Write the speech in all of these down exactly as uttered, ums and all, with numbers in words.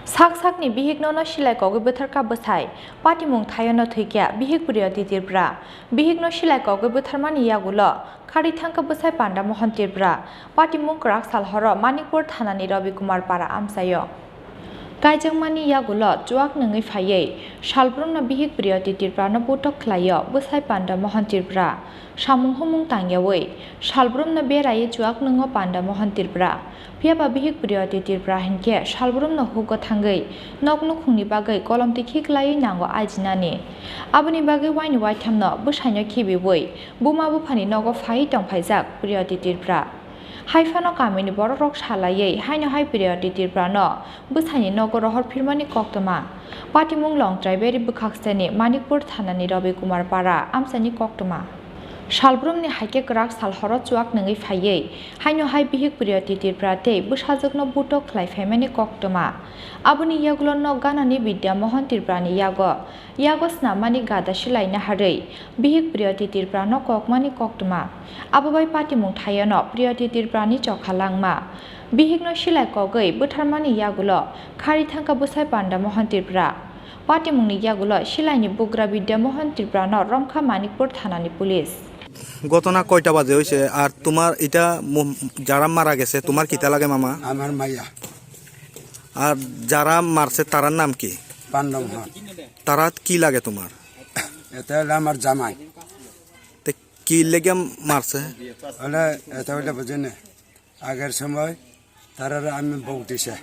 Sak sakni bihikno no silai kogwi bwtharkha bwsai, patimung thaio no thwikya bihik Priyoti Tripura. Bihikno silai kogwi bwtharmani yagulo khari thangkha bwsai Panda Mohan Tripura. Patimung kwrak sal horo Manikpur thanani Rabi Kumar Para amchaio. Kaijakmani yagulo chuak nungwi phaiwi salbrumno bihik Priyoti Tripurano butok khlaio bwsai Panda Mohan Tripura. Samung humung tangyawi salbrumno beraiwi chuak nungo Panda Mohan Tripura. Phiyaba bihik Priyoti Tripura hinkhe salbrumno hugo thangwi nok nukhungni bagwi kolom tikhi kwlaiwi nango ajinani. Aboni bagwi waini waithamno bwsaino khibiwi buma buphani nogo phaiwi tongphaijak Priyoti Tripura. Haiphano kamini borokrok salaiwi haino hai Priyoti Tripurano bwsaini nogo rohor phirmani koktwma. Patimung Longtrai beri bwkhakseni Manikpur thanani Rabi Kumar Para amchaini koktwma. Salbrumni haikhe kwrak sal horo chuak nungwi phaiwi haino hai bihik Priyoti Tripura tei bwsajwkno butok khlai phaimani koktwma. Aboni yagulo nok ganani Bidya Mohan Tripurani yago, yago snammani gada silaina harwi bihik Priyoti Tripurano kokmani koktwma. Abo bai patimung thaiono Priyoti Tripurani chokha langma. Bihikno silai kogwi bwtharmani yagulo khari thangkha bwsai Panda Mohan Tripura. Patimungni yagulo silaini bugra Bidya Mohan Tripurano romkha Manikpur thanani police. ঘটনা কয়টা বাজে হয়েছে? আর তোমার এটা ম-, যারা মারা গেছে, তোমার কিতা লাগে মামা? আমার মাইয়া। আর যারা মারছে তারার নাম কি? পান্ডা মোহন। তারা কি লাগে তোমার? এটা হলো আমার জামাই। তে কি লেগে মারছে? হলে এটা হইলে বুঝি না। আগের সময় তারারে আমি বউক দিছে,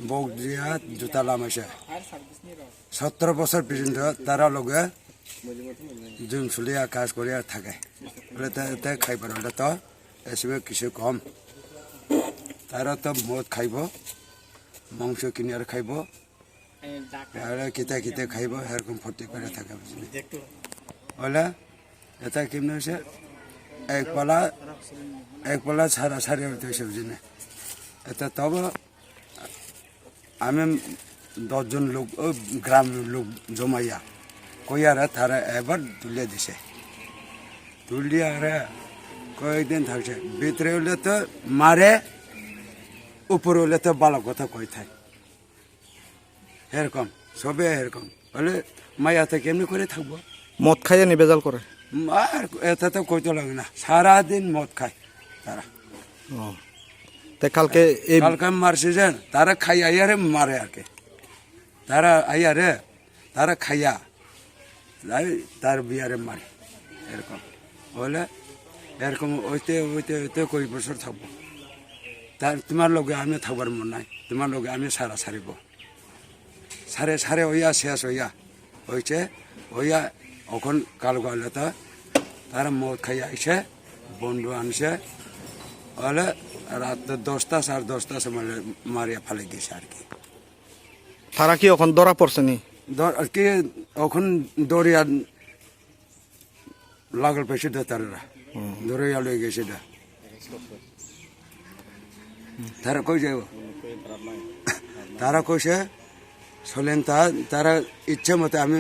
বউক দিয়া জুতা লামাইছে। সতেরো বছর পর্যন্ত তারা লগে জুম চুলিয়া কাজ করিয়া থাকে। বলে, "তে, তে খাই পারো, এটা তো এসবে কিছু কম।" তারা তো মদ খাইব, মাংস কিনে আর খাইব, আর কিতা কিতা খাইব, এরকম ফুর্তি করে থাকে, বুঝলি? বলে, এটা কেমনে হয়েছে? এক পালা, এক পালা সারা সারি হইতে হয়েছে, বুঝলি না? এটা তবে আমি দশজন লোক, ও গ্রামের লোক জমাইয়া, কইয়ারা তারা এবার তুলে দিছে। তুলিয়া আরে কয়েকদিন থাকছে। ভিতরে হইলে তো মারে, উপরে হইলে তো ভালো কথা কই থাকে। এরকম, সবে এরকম। বলে, মাইয়াতে কেমনি করে থাকবো? মদ খাইয়ে নি বেজাল করে? আর এটা তো কইতে লাগে না, সারাদিন মদ খায় তারা। ও। তে কালকে এই কালকে মারছে যে, তারা খাই আইয়ারে মারে আর কি। তারা আইয়ারে, তারা খাইয়া, তাই তার বিয়ারে মারে। এরকম। বলে, এরকম হইতে, হইতে, হইতে কই বছর থাকবো? তার, তোমার লগে আমি থাকবার মন নাই, তোমার লগে আমি সারা সারিব। সারে সারে হইয়া শেষ হইয়া হইছে, হইয়া এখন কাল গেলে তো তারা মদ খাইয়া আইছে, বন্ধু আনছে, হলে রাত দশটা, সাড়ে দশটার সময় মারিয়া ফালাই দিছে আর কি। তারা কি এখন ধরা পড়ছে নি? ধর-, কি এখন দরিয়া লাগাল পাইছে দে তারা। হুম। দরিয়া লই গেছে দে। তারা কই যাইব? তারা কইছে, চলেন তা, তারা ইচ্ছে মতে আমি,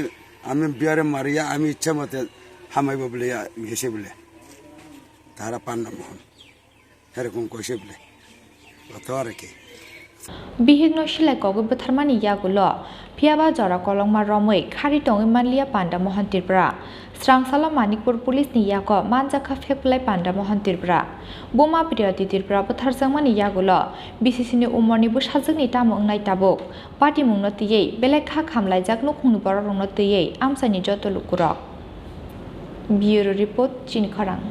আমি বিয়ারে মারিয়া আমি ইচ্ছে মতে হামাইব বলে গেছে বলে। তারা পান্ডা মোহন। এরকম কইছে বলে। অত আর কি। Bihikno silai kogwi bwtharmani yagulo phiyaba jora kolokma romwi khari tongwi manliya Panda Mohan Tripura. Srangsalo Manikpur Police ni yago manjakha phek bwlai Panda Mohan Tripura. Buma Priyoti Tripura bwtharjakmani yagulo B C C ni umorni bwsajwkni tamo wngnai tabuk. Patimungno twiwi belai kha khamlaijak nukhungni borokrokno twiwi amchaini joto lukurok. Bureau Report, Chini Khorang.